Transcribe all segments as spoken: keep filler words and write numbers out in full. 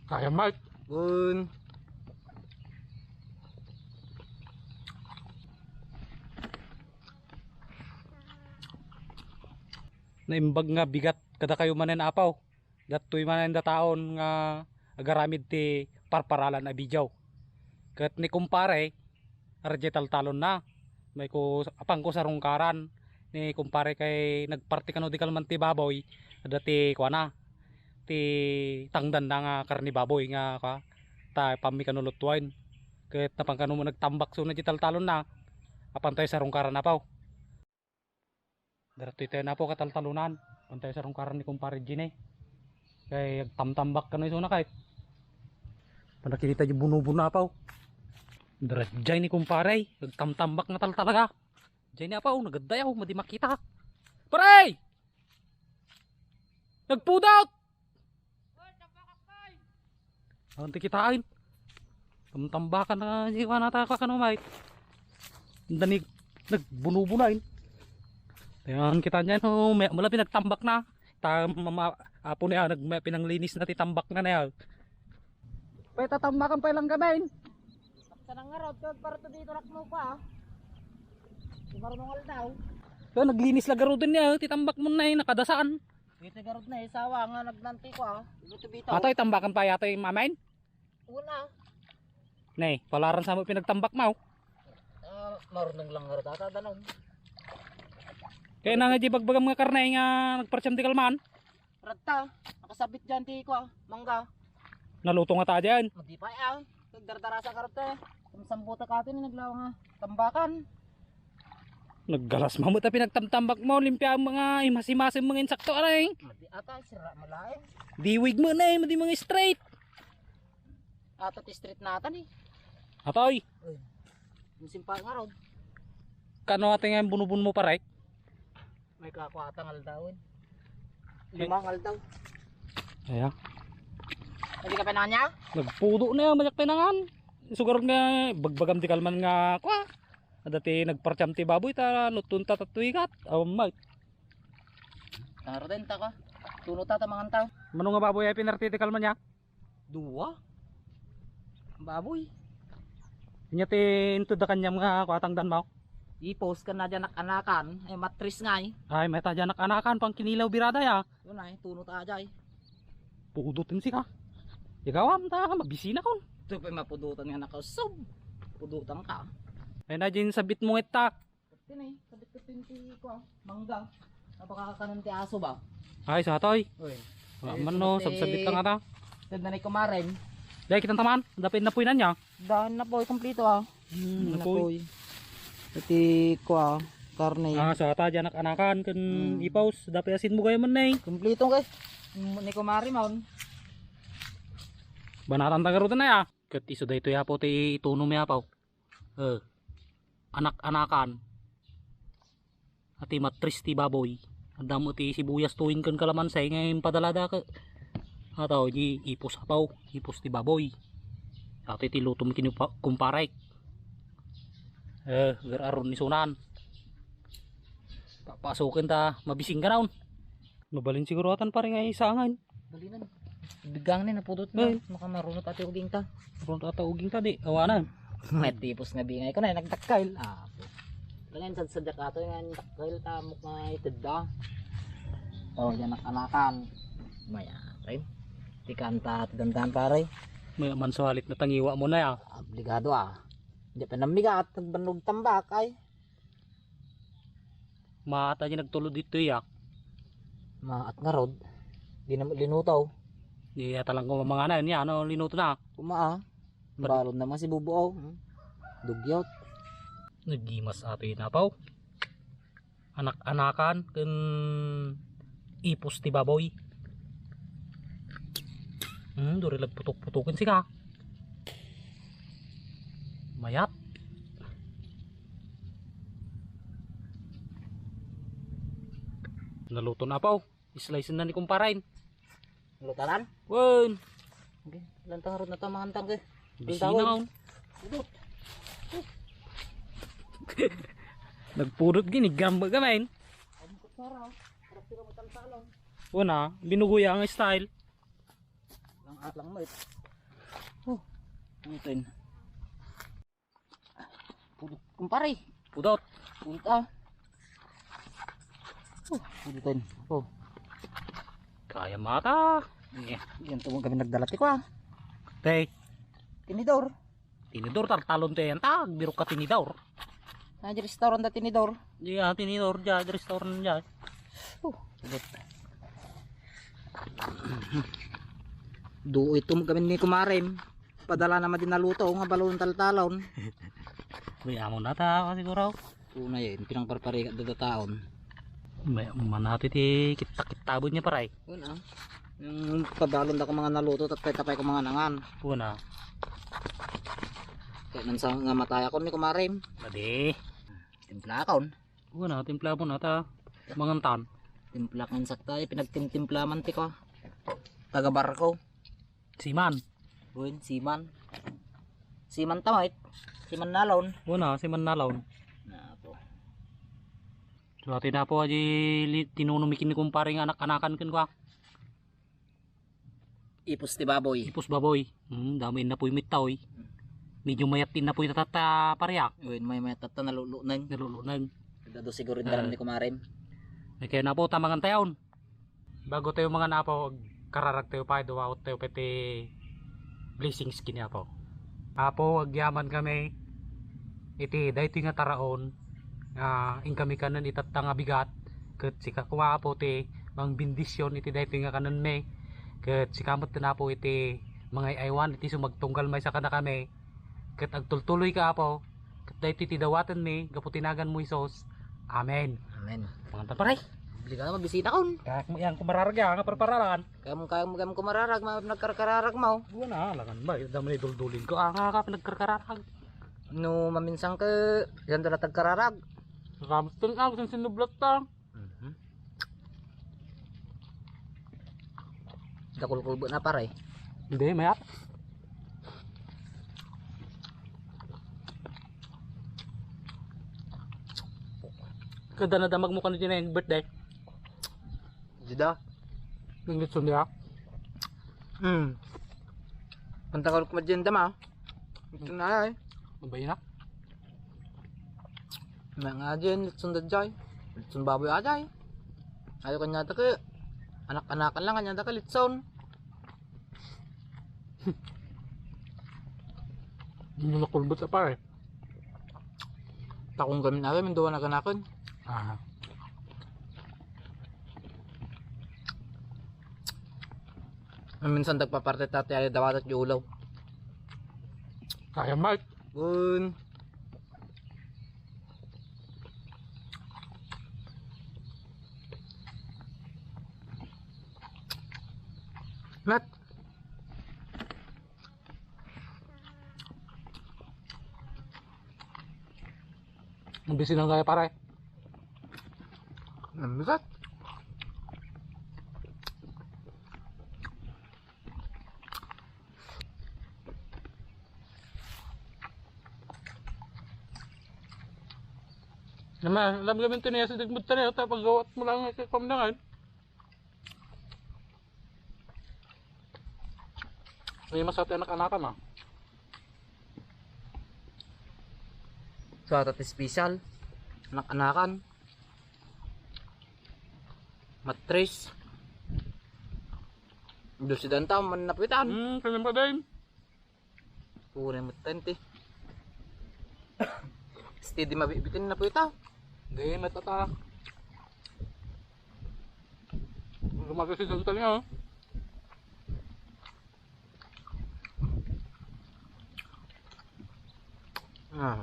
Kaya, Mike. Kun. Naimbag nga bigat kadakayo manen, Apo. Datoy manen dataon nga agaramid ti parparalan a video. Ket ni kumpare, adda diay taltalonna. Mayko, apangko sarungkaran ni kumpare kay nagparti kano ti kalman ti baboy, adda ti kuana, ti tangdanna nga karne baboy nga kua, ta ipammi kano lutuen. Ket napan kano nagtambak suna diay taltalonna. Apan tayo sarungkaran, Apo. Dara toy tayo, Apo, kataltalonan. Pantay sarungkaran ni kumpare Gene. Kay agtamtambak kano isuna kay. Panakita di buno-buno, Apo. Dara jay ni kumpare. Agtamtambak nga taltalaga. Jay ni Apo, nagaddayaw, madi makita. Pare! Nagpudot! Awan ti kitain. Tamtambakan na di wana ta kano, Mike. Dani nagbuno-bunain. Ayan, kita niya, no, may, mula pinagtambak na. Ta, mama, apo niya, nag, may pinanglinis na ti tambak na niya. Pwede tatambakan pa ilang gamin. Sana nga raw, kag para to dito rakmo pa. Di marunong aldaw. So, naglinis la garuden niya, ti tambak mo na eh, nakadasan. Iti garud na isawa nga nagnanti ko, ah. Ito bitaw. Atoy, tambakan pa yatoy, mamain? Una. Ne, palaran sa mo pinagtambak mo. Ah, marunong lang nga rin ata, danon. Kaya na nga di bagbagam nga karne nga nagpartiyam ti kalman. Radta, nakasabit dyan ti ko, ah, mangga. Naluto nga ta dyan. Madi pa, ah. Nagdardarasa ka rin, eh. Kung sambuta ka atin, naglawa nga tambakan. Naggalas mo, ta pinagtamtambak mo, limpia ang mga imas-imasem mga insakto, aray. Madi ata, sira malain. Diwig mo na eh, madi mga straight. Ata ti street natan eh. Atoy. Uy. Ang simpa nga rod. Kano ate nga yung bunubun mo, pare? May kakuatang aldawin. Lima nga aldaw. Aya. Hindi ka pinangan niya? Nagpudo na yung manyak pinangan. Sugar nga, bagbagam ti kalman nga, kwa. Dati nagpartiam ti baboy, ta lutun ta tatuigat. Awan, Mike. Taro din ta ka. Tuno ta, tamangan ta. Mano nga baboy ay pinarti ti kalman niya? Dua? Baboy. Inya ti intud da kanyam nga kuatang dan mo? Ipos ken na diay anak-anakan, ay matris ngay. Ay, may ta diay anak-anakan, pang kinilaw birada ya. Yun ay, tuno ta ajay. Pudutin si ka. Igawam ta, mabisina kon. Ito pa mapudutan nga nakausog. Pudutan ka. Ay na, Jin, sabit mo ita. Ito na eh, sabit ko ito yung ti ko, ah. Mangga. Napakakakanan ti aso ba? Ay, sa atoy. Uy. Wala man, no, sabsabit lang ata. Ito na ni kumaren. Dahil kitang taman, dapit na po yun niya. Dahil na po, kumplito, ah. Hmm, Dahil na na po. Po. Iti ko, ah, karne. Ah, sa ata, diyan anak-anakan, kan Hmm. Ipaws, dapit asin mo kayo man na eh. Kumplito kay. Ni kumare mo. Banatan tagarutan na ya. Kat iso da ito ya po, ti ituno mi apaw. Eh, anak-anakan. Ati matris ti baboy. Adda mo ti sibuyas tuwing ken kalamansi nga impadalada ka. Ataw, di ipus apaw, ipus ti baboy. Ati ti lutom kinu pa-, kumparek. Eh, gararon ni sunan. Papasukin ta, mabising ka naon. Mabalin siguro atan pare nga isangan. Balinan. Bigang ni napudot na. Ay. Makamarunot ati uging ta. Marunot ata uging ta, di. Awanan. May tipos nga bingay ko na, nagdakkel. Ah. Kaya yung sadsadyak ato yung dakkel, tamok nga itid da. Oh, yan ang anakan. May atin. Tikan ta at dandan pare. May mansuhalit na tangiwa mo na ya. Obligado ah. Di pa namigat, nagbanog tambak ay. Maat a di nagtulod dito iya. Maat nga rod. Di na linuto. Di ata lang ko mamangana niya, ano, linuto na. Kumaa. Pwede. Balon naman si bubuo. Hmm. Dugyot. Nagimas ato yung napaw. Anak-anakan, kun ipos ti baboy. Hmm, duri lag putok-putokin sika. Mayat. Naluto na pa, oh. Slice na ni kumparain. Lutaran? Wen. Okay. Lantang harod na to, mga antang, eh. Bisina, oh. Udot. Nagpurot gini, gamba ka, man. Ang kutsara, oh. Harap sila magtaltalon. Una, binugoy ang style. At lang mo, eh. Oh, putin. Pudot, kumpare. Pudot. Pudot, ah. Oh, pudutan. Oh. Kaya mata. Eh, yan to kami nagdala ti kwa. Tay. Tinidor. Tinidor, tartalon tayo yan. Tag, biro ka tinidor. Ah, di restaurant da tinidor. Di, ah, tinidor dyan, di restaurant dyan. Oh, pudot. Duo ito kami ni kumarem. Padala naman din naluto nga balon taltalon. May amo na ta, siguro. Una yun, pinangparparigat da taon. May manati ti kitta-kitta niya, paray. Una. Yung pabalon da ko mga naluto, tapay-tapay ko mga nangan. Una. Kaya nang sa nga matay ako ni kumarim. Adi. Timplakon. Una, timpla mo na ta. Mangantan. Timpla kan sakta, eh, pinagtimtimpla man ti ko. Taga barko. Siman. Buen, siman. Siman tamait. Siman nalon. Una, siman nalon. Na po. So, ati na po, aji li-, tinunumi kini kumpare nga anak-anakan ken kwa. Ipus ti baboy. Ipus baboy. Hmm, dami na po yung mitaw, eh. Medyo mayat din na po yung tatata pariak. Uy, may mayat tatta naluluneng. Naluluneng. Dado siguro yung daram ni kumarin. Eh, kaya na po, tamangan tayon. Bago tayo mga napo, kararag tayo pa, duwaot tayo pati blessings kini Apo. Apo, agyaman kami iti daytoy nga taraon nga inkami kanen itatta nga bigat, ket sika koma Apo ti mangbendisyon iti daytoy nga kanenmi, ket sika met ten Apo iti mangay-aywan iti sumagtunggal maysa kadakami, ket agtultuloy ka Apo, ket daytoy ti dawatenmi gapu ti naganmo Jesus. Amen. Amen. Mangan ta, pare. Bili ka na mabisita kon. Kaya mo yan, kumararag yan, nga parparalan. Kaya mo, kaya mo, kaya mo kumararag, ma-, nagkarkararag mo. Buwan na, langan ba? Yung damo na iduldulin ko. Ah, nga ka, nagkarkararag. No, maminsan ka, yan dala tagkararag. Ramston, ah, gusto sinublat ta. Mhm. Dakulkulbo na, pare. Hindi, mayat. Kada nadamag mo kano din yung birthday? Dida. Yung litson niya? Hmm. Ang tagal ko madyan dama. Ito na ay. Mabay na. Na nga dyan, litson da jay. Litson baboy ajay. Ayaw kanya ta ka. Anak-anakan lang kanya ta ka, litson. Hindi na kulbot sa pare. Takong gamin aga, minduwa na ganakan. Ah. Minsan tagpaparte tati ay dawatat yung ulaw. Kaya, Mike. Bun. Mat. Ang bisi ng kaya, pare. Ang bigat. Naman, alam kami ito niya sa digmud tayo, tapos gawat mo lang sa pamdangan. May masati anak-anakan, ah. So, atat special. Anak-anakan. Matris. Dosi dan tao, man napuitan. Hmm, kanyang pa din. Pura mo tante. Steady mabibitin na po ito. Hindi, matata. Lumaga si Santa niya, oh. Ah.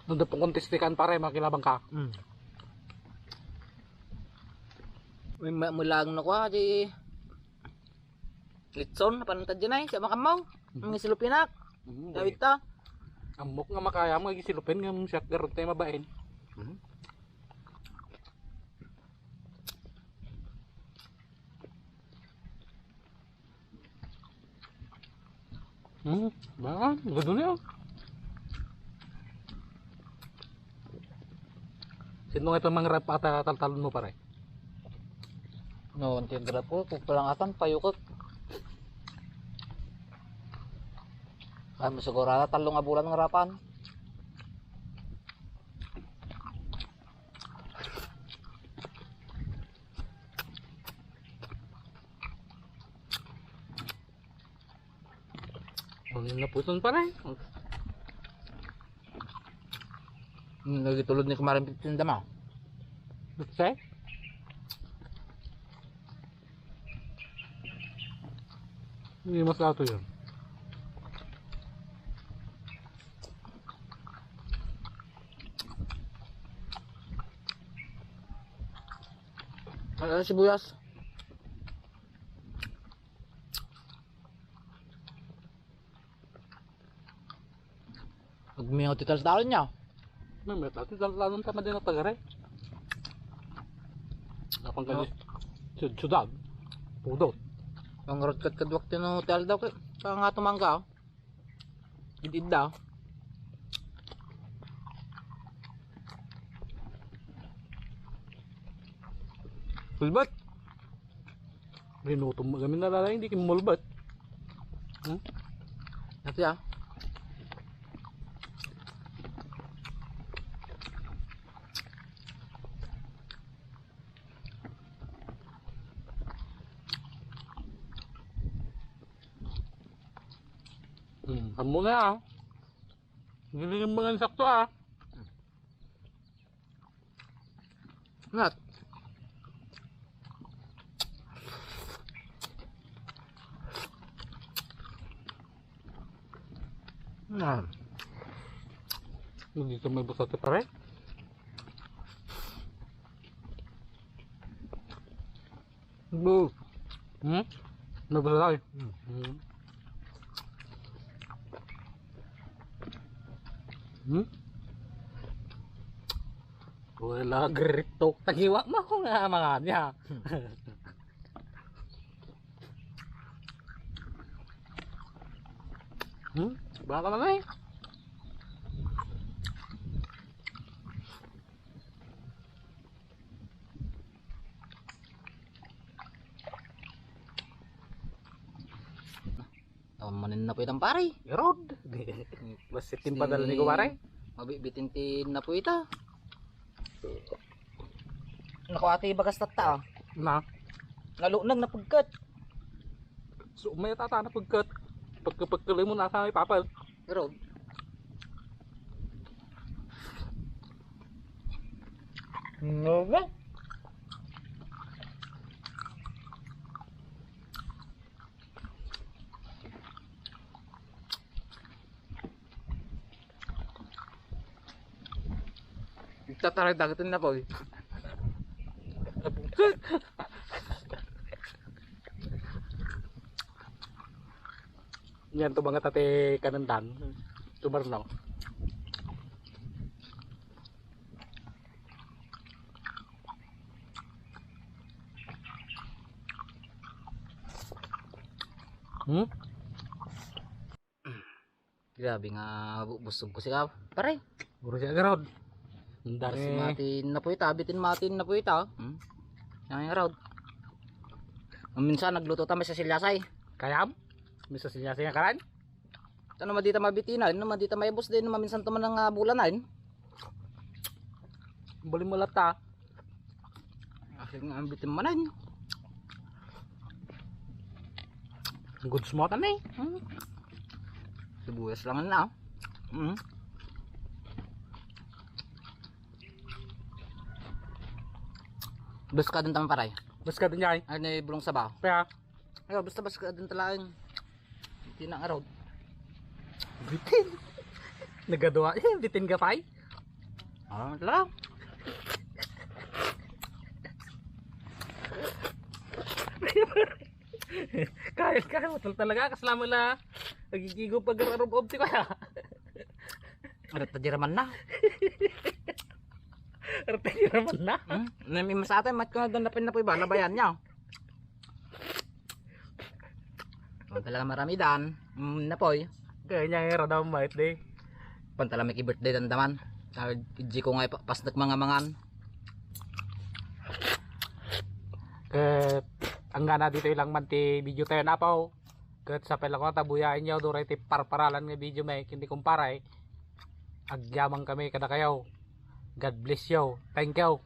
Nung dapong kontistikan, pare, makilabang ka. Mm. May ma-, mulang na kwa, di litson, panantad dyan ay, sa makammaw. Mhm. Ang silupinak. Mhm, Dawit ta. Amok nga makaya mo, igisilupin nga siya, garod tayo mabain. Mhm. Hmm, ba? Gusto niyo? Sino nga itong mga rap at, ah, taltalon mo, pare? No, anti-grab ko, kung palangasan, payukek. Ay, masigurado, tallo nga bulan nga rapan. Ang napuson pa rin. Nagitulod ni kumarin tinda mo. Bukse? Hindi mas ato yun. Ano, sibuyas? Agmingaw ti taltalon niya. May, may tati, taltalon ta madin at tagare. Kapang kami, sud-, sudad. Pudot. Ang rot kat kadwak tino ti aldaw kay. Kaya nga tumangga, oh. Id-id daw. Pulbat. Minuto mo kami nalala, hindi kayo mulbat. Hmm? Ito ya. Hmm, amo na, ah. Hindi yung mga insakto, ah. Nat. Nah. Hindi ka may basa ti pare? Bu. Hmm? May basa tayo. Hmm. Hmm? Wala, great talk. Tagiwa mo ako nga, mga niya. Hmm? Baka naman eh. Awan manen napuy tan pare. Rod. Basta timpadala ni kumare. Mabibitin ti napuy ta. Naku, ati bagas tatta, ah. Na. Nalunag, napagkat. So, may tata napagkat. Pagka-, pagkali mo nasa may papal. Pero, no, no. Tataray dagat na po. Yan to mga tate kanandan. Tumarno. Hmm? Grabe nga bu-, busog ko sika, pare. Puro siya garod. Dar si Eh. Matin na po ita, bitin Matin na po ita. Hmm? Yan nga garod. Minsan nagluto ta may sasilyasay. Kayam? May sasilyasay nga karan? Ano, madita mabitina, ano, madita maibos din, maminsan to man nga bulanan. Bali mo lata. Asin nga ang bitin manan. Goods mo tan eh. Hmm. Sibuyas lang na. Hmm. Basta ka dun tama, paray. Basta ka dun, yay. Ay, na bulong sa ba? Kaya? Ay, basta, basta ka dun talaga. Bitin na nga raw. Bitin. Nagaduwa. Eh, bitin ka pay? Ah, lang. Kaya, kaya mo talaga. Kaslama na. Nagigigo pag-arob-ob ti kaya. Ano ta diraman na? Artero man na. Hmm? Nami masatay, mat ko na doon na pinapoy ba? Labayan niya. Ang talaga maramidan. Mm, napoy. Kaya niya nga daw mait di. Pantala may birthday dandaman. Sabi, G ko nga ipa-, pasnak mga mangan. Ket Hanggang na ditoy lang man ti video tayo, apo. Ket sapay lang ko ta buyaen yo, duray ti parparalan nga video mi ken ni kumpare. Agyamankami kadakayo. God bless you. Thank you.